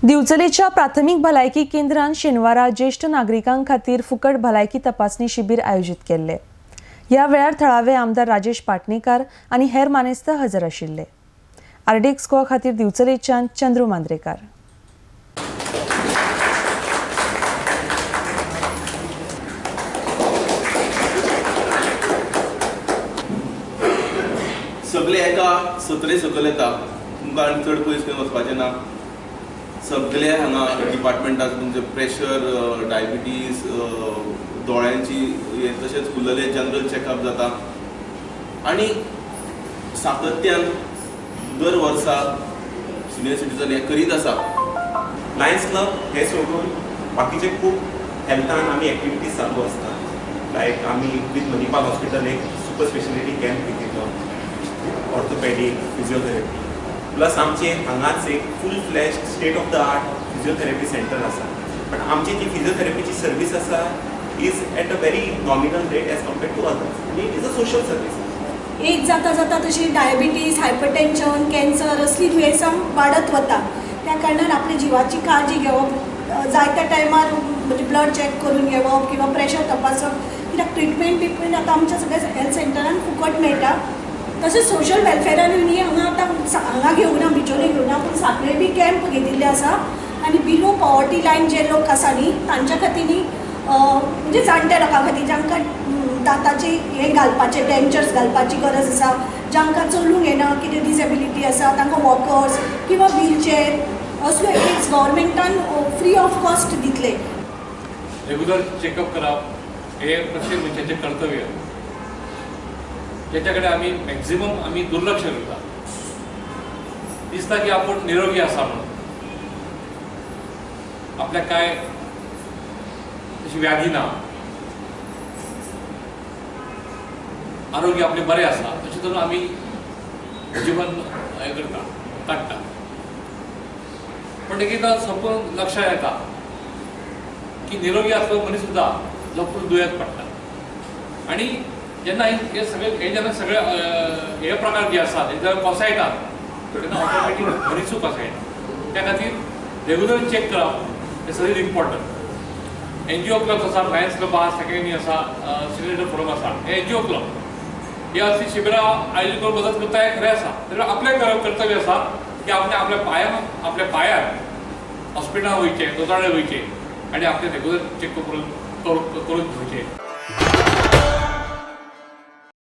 दिवचलेच्या प्राथमिक भलायकी केंद्रान शेनवारा ज्येष्ठ नागरिकां खातीर फुकट भलायकी तपासणी शिबीर आयोजीत केल्ले. ह्या वेळार थळावे आमदार राजेश पाटणेकार आनी हेर मानेस्त हजर आशिल्ले. आरडीएक्स गोवा खातीर दिवचलेच्यान चंद्रू मांद्रेकार. सगळे एका सत्रे सकयल येता, तुमकां आनी चड पयस खंय वचपाचें ना. सगळे हांगा डिपार्टमेंटाक तुमचें प्रेशर, डायबिटीज, दोळ्यांची हे तशेंच उरलेले जनरल चॅकअप जाता आनी सातत्यान दर वर्सा सिनियर सिटीजन हें करीत आसा. लायन्स क्लब हे सोडून बाकीचे खूब हेल्थान आमी एक्टिविटीज चालू आसता. लायक आमी विथ मणिपाल हॉस्पिटल एक सुपर स्पेशलिटी कॅम्प घेतिल्लो, ऑर्थोपेडीक, फिजियोथेरपी. प्लस आमचे हांगाच एक full fledged state of the art physiotherapy centre आसा. बट आमची जी फिजियोथेरपीची सर्वीस आसा is at a very nominal rate as compared to others आनी it is a social service. Age जाता जाता तशी डायबिटीज, हायपरटेन्शन, कॅन्सर असली दुयेंसां वाडत वता. त्या कारणान आपल्या जिवाची काळजी घेवप, जायत्या टायमार म्हणजे ब्लड चॅक करून घेवप किंवा प्रेशर तपासप, कित्याक ट्रिटमेंट बिटमेंट आतां आमच्या सगळ्या हेल्थ सेंटरान फुकट मेळटा. तशेंच सोशल वेलफेरानूय न्ही हांगा आतां हांगा घेवना, बिचोले घेवना, पूण सांखळे बी कॅम्प घेतिल्ले आसा आनी बिलो पॉवर्टी लायन जे लोक आसा न्ही तांच्या खातीर न्ही म्हणजे जाणट्या लोकां खातीर जांकां दांताचे हें घालपाचें, डेंचर्स घालपाची गरज आसा, जांकां चलूंक येना, कितें डिसेबिलिटी आसा तांकां वॉकर्स किंवा व्हीलचेअर असल्यो एड्स गव्हर्मेंटान फ्री ऑफ कॉस्ट दितले. रेगुलर चेकअप करप हे प्रत्येक मनशाचें कर्तव्य, ज्याच्या कडेन आमी मॅक्झिमम आमी दुर्लक्ष करता. दिसता की आपूण निरोगी आसा म्हणून, आपल्याक काय तशी व्याधी ना, आरोग्य आपलें बरें आसा, अशें तरेन आमी जिवन हें करता, काडटा. पण एकदां सोंपून लक्षांत येता की निरोगी आसलो मनीस सुद्दां लवकर दुयेंत पडटा. आनी जेन्ना हे सगळे हे जेन्ना सगळे हे प्रकार जे आसात हे जेन्ना कोसळटात तेन्ना ऑटोमॅटीक मनिसूय कोसळटा. त्या खातीर रेगुलर चॅक करप हें सगळें इम्पॉर्टंट. एनजीओ क्लब्स आसा, लायन्स क्लब आसा, सेकंडरी आसा, सिनियर फोरम आसा, हे एनजीओ क्लब हे असली शिबिरां आयोजीत करून मदत करता हें खरें आसा. तरी आपलें कर्तव्य आसा की आपणें आपल्या पांयार हॉस्पिटलान वयचें, दोतोराकडेन वयचें आनी आपलें रेगुलर चॅकअप करून घेवचें.